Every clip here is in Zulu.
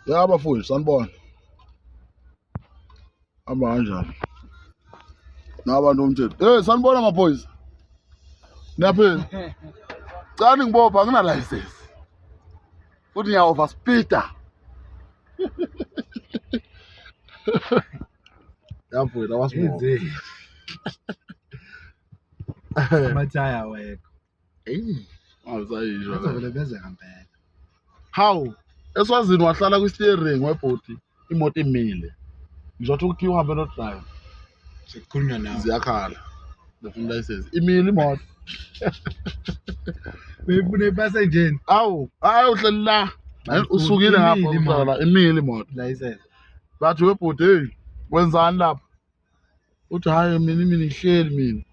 Ya bafowethu sanibona. Hamba kanjani? Nabantu bomthetho. Hey sanibona maphoyisa. Niyaphila. Cani ngibopha angina license. Futhi ngiya overspeeder. Ya mfowethu awasibopha. Amathaya awekho. Eyi, awusayisho. Bazovele beze ngempela. Hawu, eSwazini wahlala kwi-steering webhodi imoto imile. Ngisho ukuthi uhambe no-driver. Sekukhulunywa nawe. Ziyakhala. Befuna license. Imile imoto. Beyifuna ipasenjeni. Awu, hayi uhleli la. Hayi, Usukile ngapha Imile imoto. uhlala la imile imoto. License. Bathi webhodi hey, wenzani lapha? Uthi hayi mina ngihleli mina.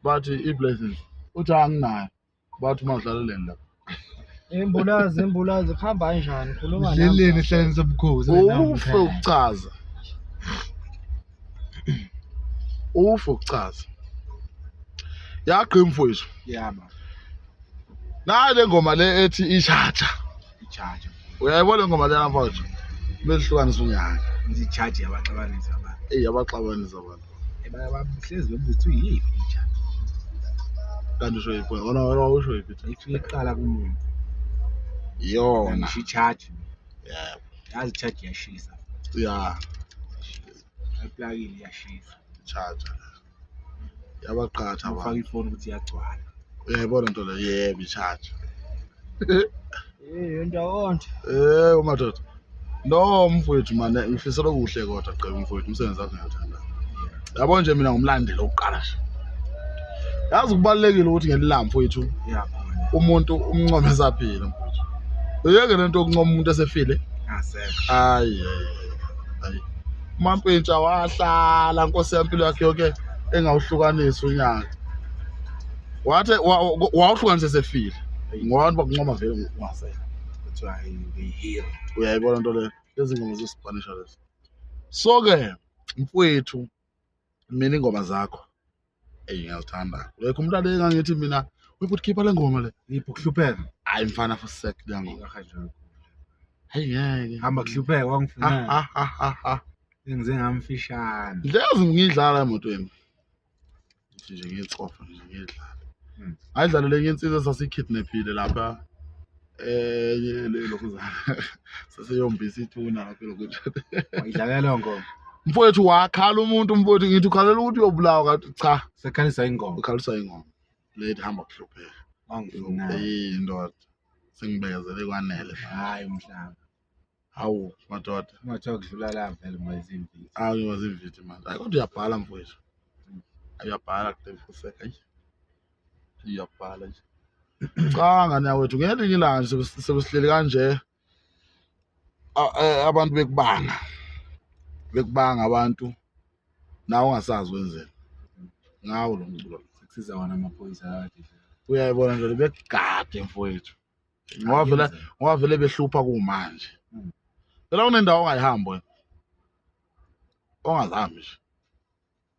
Bathi i-license. Uthi anginayo. Bathi uma udlaleleni lapha. Imbulazi imbulazi kuhamba kanjani khuluma nami. Udleleni esihlalweni sobukhosi. Ufe ukuchaza. Ufe ukuchaza. Yagqi mfowethu. Yaba. Nayi le ngoma le ethi ishatsha. I-charge. Uyayibona le ngoma lena mfowethu? Belihlukanisa unyaka. Izi-charge yabaxabanisa abantu. Eyi abaxabanisa abantu. Bahlezi bebuza ukuthi uyiphi i-charge. Kanti usho yiphi wena? Wena usho yiphi? Ifike kuqala kumuntu. Iyona. Ngisho i-charge. Yebo. Yazi i-charge iyashisa. Ya, Ayiplakile iyashisa. charger. Yabaqhatha Ufaka abantu. ifoni ukuthi iyagcwala. Uyayibona into le? Yebo, i-charger. Eh ndawonde. Eh madoda. No mfowethu mane ngifisela okuhle kodwa gqebe mfowethu umsebenzi wakho ngiyawuthanda. Yabo nje mina ngumlandeli oqala nje. Yazi kubalekile ukuthi ngelilanga mfowethu Yabo. umuntu umncome esaphila mfowethu. Uyeke lento yokuncoma umuntu esefile. Asekho. Ayi ayi ayi. Mampintsha wahlala nkosi yampilo yakhe yonke engawuhlukanisi unyaka. Wathi wawuhlukanisa esefile. Ngoba bakuncoma vele ungasekho. Kuthiwa yi-hero. Uyayibona into leyo? Lezi ngoma zesipanisha lezi. So ke mfowethu mina ingoma zakho eyi ngiyazithanda. Uyakhumbula le ngangithi mina webhuti khipha le ngoma le. Yiphi ukuhlupheka? Hayi mfana for sek le ngoma. Hayi ngeke. Hamba kuhlupheka Ha wangifuna. ha ha ha ha. Engize ngamfishane. Ngiyazi ngiyidlala emotweni. Ngithi nje ngiyicofa nje ngiyidlala. Ayidlala lenye insizwa esasiyi-kidnaphile lapha enye le lokhuzana. Sasiyombisa ithuna lapha lokhu. Wayidlalela leyo ngoma. Mfowethu wakhala umuntu mfowethu ngithi ukhalela ukuthi uyobulawa kanti cha Sekhalisa ingoma. ukhaliswa ingoma. Lethi hamba kuhlupheka. Wangifuna. Eyi ndoda. Sengibekezele kwanele. Hayi umhlaba. Hawu madoda. Ungathiwa kudlula la vele ungayizimvisi. Awu ngiwazi manje. Hayi kodwa uyabhala mfowethu. Uyabhala kude ayi. Uyabhala nje. Cha ngane yakwethu ngelinye ilanga nje sekusihleli kanje abantu bekubanga. Bekubanga abantu nawe ungasazi wenzeni. Ngawo lo mculo. Sekusiza wona amaphoyisa kade. Uyayibona nje bekugade mfowethu. Ngoba vele behlupha kumanje. Phela kunendawo ongayihambi wena. Ongazihambi nje.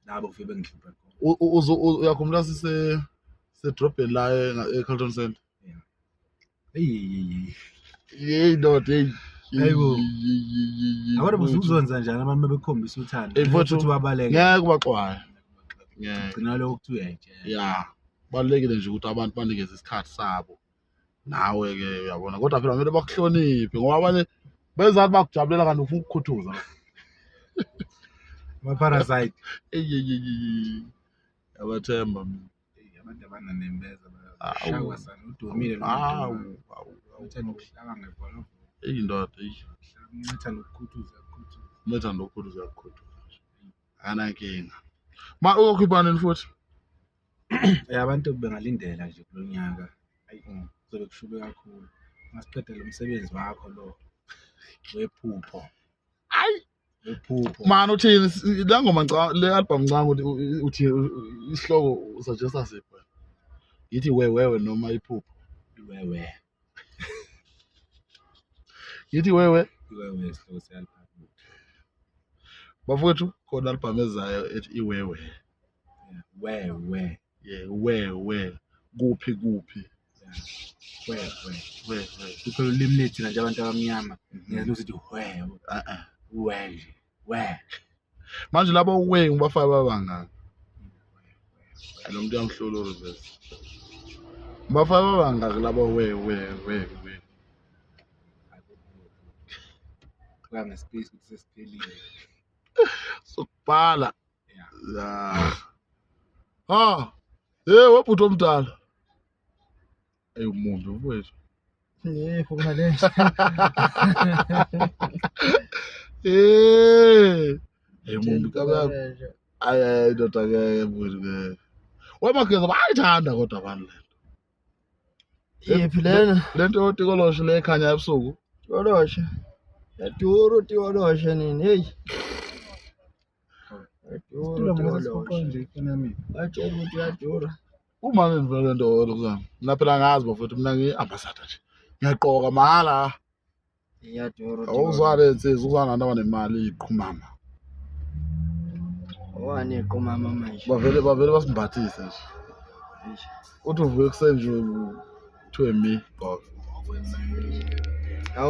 Labo kufike bengihlupha khona. Uyakhumbula sise sedrobheni la e-Carlton Center. Eyi. Yeyi ndoda hey. Hayibo. Abantu buzuzonza njani abantu bebekhombisa uthando. Eh, mfowethu, Futhi babaleke. Ngeke ubaxwaye. Ngeke. Gcina lokho kuthi uyayitshela. Ya. Kubalulekile nje ukuthi abantu banikeze isikhathi sabo. Nawe ke uyabona kodwa phela kumele bakuhloniphe ngoba abanye bezathi bakujabulela kanti ufuna ukukhuthuza. Ama-parasite. Eyi eyi eyi. Yabathemba mina. Eyi, abantu abananembeza Awu. bayashakwa sana udumile lo Awu, muntu. awu, awu. Uthanda ukuhlaba ngevolovolo. Eyi ndoda eyi. Uthanda ukukhuthuza ukukhuthuza. Umethanda ukukhuthuza uyakukhuthuza. Akanankinga. Ma uyokhipha nini futhi? Eh, abantu bengalindela nje kulo nyaka. Ayi, kuzobe kushube kakhulu. Masiqeda lo msebenzi wakho lo wephupho. Ayi. Wephupho. Mani uthini le ngoma ngicabanga le album ngicabanga ukuthi uthi isihloko usuggesta siphi wena? Yithi wewewe noma iphupho. Wewe. Yithi wewe Iwewe isihloko se-album. bafowethu khona album ezayo ethi iwewe. Wewe. Yeah, wewe kuphi kuphi. We we. We we. Kuphela ulimi lethu thina nje abantu abamnyama. Mhm. Ngeke usithi we Ah, ah. we nje. We. Manje labo we ngibafaka babangaka. Lo muntu uyamhlola ureverse. Ngibafaka babangaka labo we we we we. Kuya ngespace ukuthi sesiphelile. Sokubhala. Yeah. Ya. Ah. Hey, webhuti omdala. Ey umumbi mfowethu. Yebo kunale. Eh. Ey mumbi kabe. Ay ay ndoda ke mfowethu ke. Wemageza bayayithanda kodwa abantu le. Yiphi lena? Le nto yotikoloshe le ekhanya ebusuku. Tikoloshe. Yadura utikoloshe nini? Hey. Yadura Isitulo ngoba sesiqoqo utikoloshe. nje economy. Batshela ukuthi uyadura. Uma ngivela le nto lokuzama. Mina phela ngazi bafowethu mina ngi-ambassador nje. Ngiyaqoka mahhala. Iyadura. Awuzwa le nsizwa uzwa nabantu abanemali iqhumama. Owani iqhumama manje. Bavele basimbathise nje. Eish. Uthi uvuke ekuseni nje kuthiwe mi gqoka.